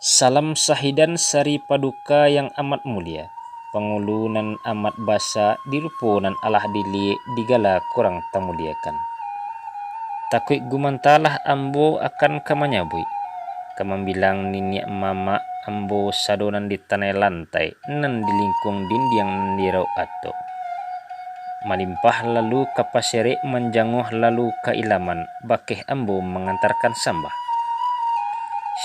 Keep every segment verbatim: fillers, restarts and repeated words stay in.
Salam sahidan sari paduka yang amat mulia, pangulu nan amat basa, di rupo nan alah diliek, digala kurang tamuliakan. Takuik gumantalah ambo akan ka manyabuik, ka mambilang niniak mamak ambo sado nan di tanai lantai, nan di lingkuang dindiang nan di raup atok. Malimpah lalu ka pasirek, manjanguah lalu ka ilaman, bakeh ambo mangantarkan sambah.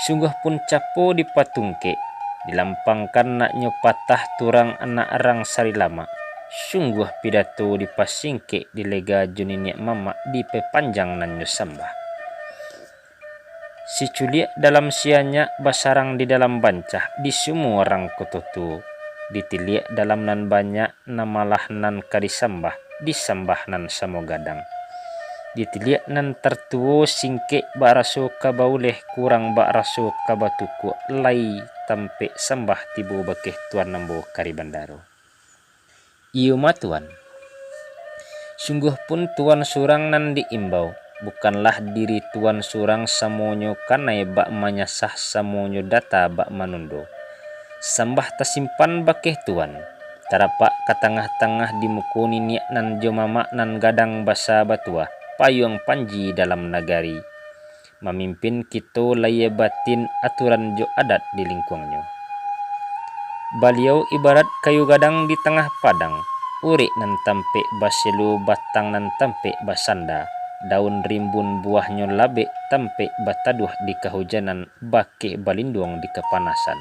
Sungguah pun capo dipatungkek, dilampangkan naknyo patah turang anak rang sari lamak. Sungguah pidato dipasingkek, dilega jo niniak mamak, dipapanjang nannyo sambah. Siculiak dalam sianyak, basarang di dalam bancah, di sumua rang koto tuo. Ditiliak dalam nan banyak, namalah nan ka disambah, disambah nan samo gadang. Ditiliak nan tartuo singkek, bak raso ka bauleh, kurang bak raso ka batukuak, lai tampek sambah tibo bakeh tuan ambo Kari Bandaro. Iyo ma tuan. Sungguah pun tuan surang nan diimbau, bukanlah diri tuan surang samonyo kanai bak manyasah, samonyo data bak manundo. Sambah tasimpan bakeh tuan, tarapak ka tangah-tangah di muko niniak nan jo mamak nan gadang basa batuah, payuang panji dalam nagari. Mamimpin kito layie batin aturan jo adat di lingkuangnyo. Baliau ibarat kayu gadang di tangah padang, urek nan tampek baselo, batang nan tampek basanda, daun rimbun buahnyo labek tampek bataduah di kahujanan, bakeh balinduang di kapanasan.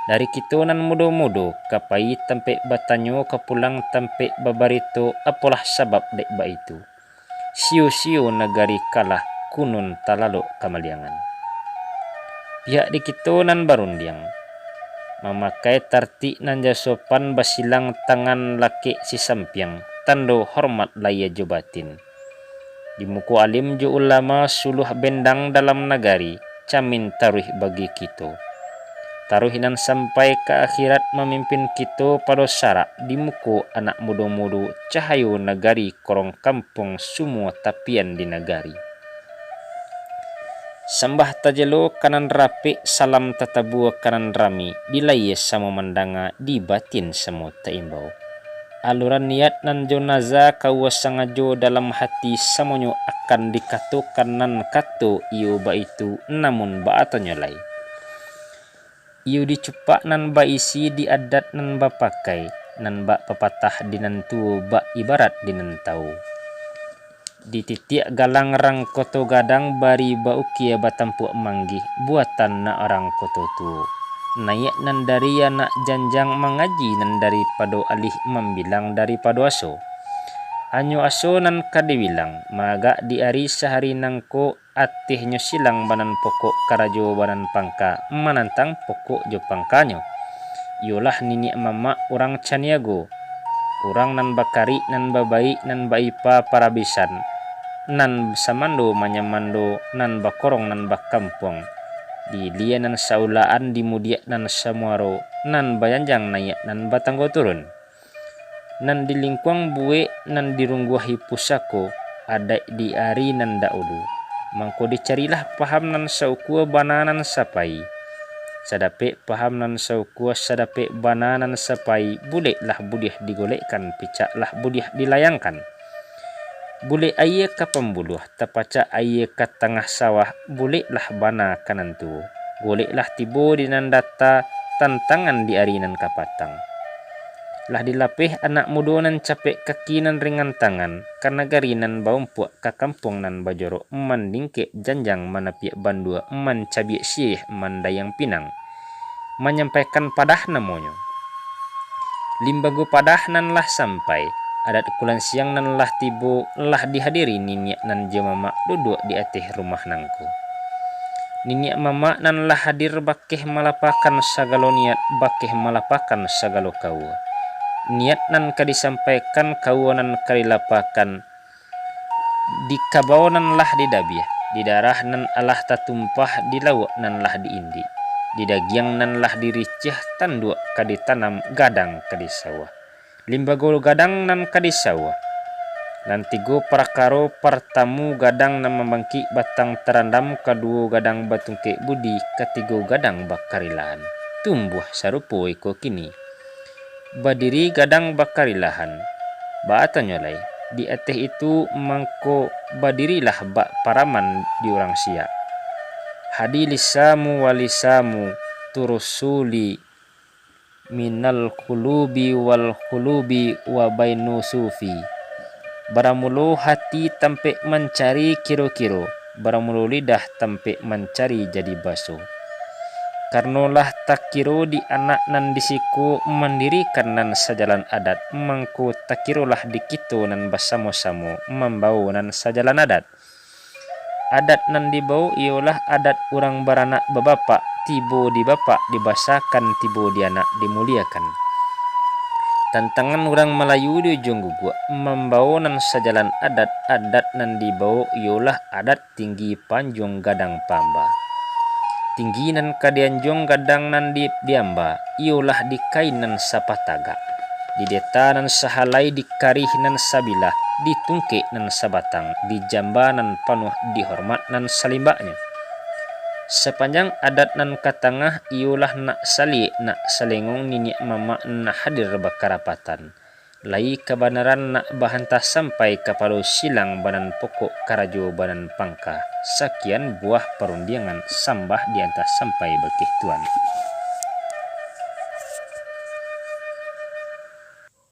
Dari kito nan mudo-mudo, ka pai tampek batanyo, ka pulang tampek babarito, apolah sabab dek baitu. Sio-sio nagari kalah, kunun talalok kamaliangan. Pihak di kito nan barundiang, mamakai tartik nan jo sopan, basilang tangan lakek sisampiang, tando hormat layie jo batin. Di muko alim jo ulama, suluah bendang dalam nagari, camin taruih bagi kito. Taruih nan sampai ka akhirat, mamimpin kito pado sarak, di muko anak mudo-mudo, cahayo nagari, korong kampuang, sumua tapian di nagari. Sambah tajelo ka nan rapek, salam tatabua ka nan rami, di layie samo mandanga, di batin samo taimbau. Aluran niat nan jo naza, kaua sangajo dalam hati, samonyo akan dikatokan nan kato iyo baitu, namun baa tanyo lai. Iyo dicupak nan baisi, di adat nan bapakai, nan bak papatah di nan tuo, bak ibarat di nan tau. Dititiak galang rang koto gadang, bari baukia batampuak manggih, buatan nak rang koto tuo. Naiak nan dari anak janjang, mangaji nan daripado alih, mambilang daripado aso. Anyo aso nan ka dibilang, maagak di ari sahari nangko, atehnyo silang banan pokok, karajo banan pangka, manantang pokok jo pangkanyo. Iyolah niniak mamak urang caniago, urang nan bakarik, nan babaik, nan baipa parabisan, nan samando manyamando, nan bakorong, nan bakampuang, di ilia nan saulaan, di mudiak nan samuaro, nan bajanjang naiak, nan batanggo turun, nan di lingkuang buek, nan dirungguahi pusako, adaik di ari nan dahulu. Mangko dicarilah paham nan saukua, bana nan sapai. Sadapek paham nan saukua, sadapek bana nan sapai, buleklah buliah digolekkan, picaklah buliah dilayangkan. Bulek aia ka pambuluah, tapacak aia ka tangah sawah, buleklah bana ka nan tuo. Goleklah tibo di nan data, tantangan di ari nan ka patang. Lah dilapeh anak mudo, nan capek kaki, nan ringan tangan, ka nagari nan baumpuak, ka kampuang nan bajorok, mandingkek janjang, manapiak bandua, mancabiak siriah, mandayang pinang, manyampaikan padah namonyo. Limbago padah nan lah sampai, adat kulansiang nan lah tibo, lah dihadiri niniak nan jo mamak, duduak di ateh rumah nangko. Niniak mamak nan lah hadir, bakeh malapakan sagalo niat, bakeh malapakan sagalo kaua. Niat nan ka disampaikan, kaua nan ka dilapakan, di kabau nan lah didabiah, di darah nan alah tatumpah, di lauak nan lah diindik, di dagiang nan lah diriciah, tanduak ka ditanam, gadang ka disawah. Limbago gadang nan ka disawah, Nan tigo parakaro, partamu gadang nan mambangkik batang tarandam, kaduo gadang batungkek budi, katigo gadang bakarilahan. Tumbuah sarupo iko kini. Badiri gadang bakarilahan. Baa tanyo lai, di ateh itu mangko badirilah bak paraman di urang siak. Hadi lisamu wa lisamu turusuli minal qulubi wal qulubi wa bainu sufi. Baramulo hati tampek mancari kiro-kiro, baramulo lidah tampek mancari jadi baso. Karnolah takiro di anak nan di siko mandirikan nan sajalan adat, mangko takirolah di kito nan basamo-samo mambawo nan sajalan adat. Adat nan dibawok iyolah adat urang baranak babapak, tibo di bapak dibasakan, tibo di anak dimuliakan. Tantangan urang Malayu di ujuang guguak, mambawo nan sajalan adat, adat nan dibawok iyolah adat tinggi panjuang gadang pamba. Tinggi nan ka dianjuang gadang nan di, diamba, iyolah di kain nan sapatagak, di deta nan sahalai, di karih nan sabilah, di tungkek nan sabatang, di jamba nan panuah, di hormat nan salimbaknyo. Sapanjang adat nan ka tangah, iyolah nak saliek, nak salengong, niniak mamak nan hadir bakarapatan. Lai kabanaran nak bahantah sampai kapalo silang, banan pokok karajo banan pangka. Sakian buah parundiangan, sambah diantah sampai bakeh Tuan.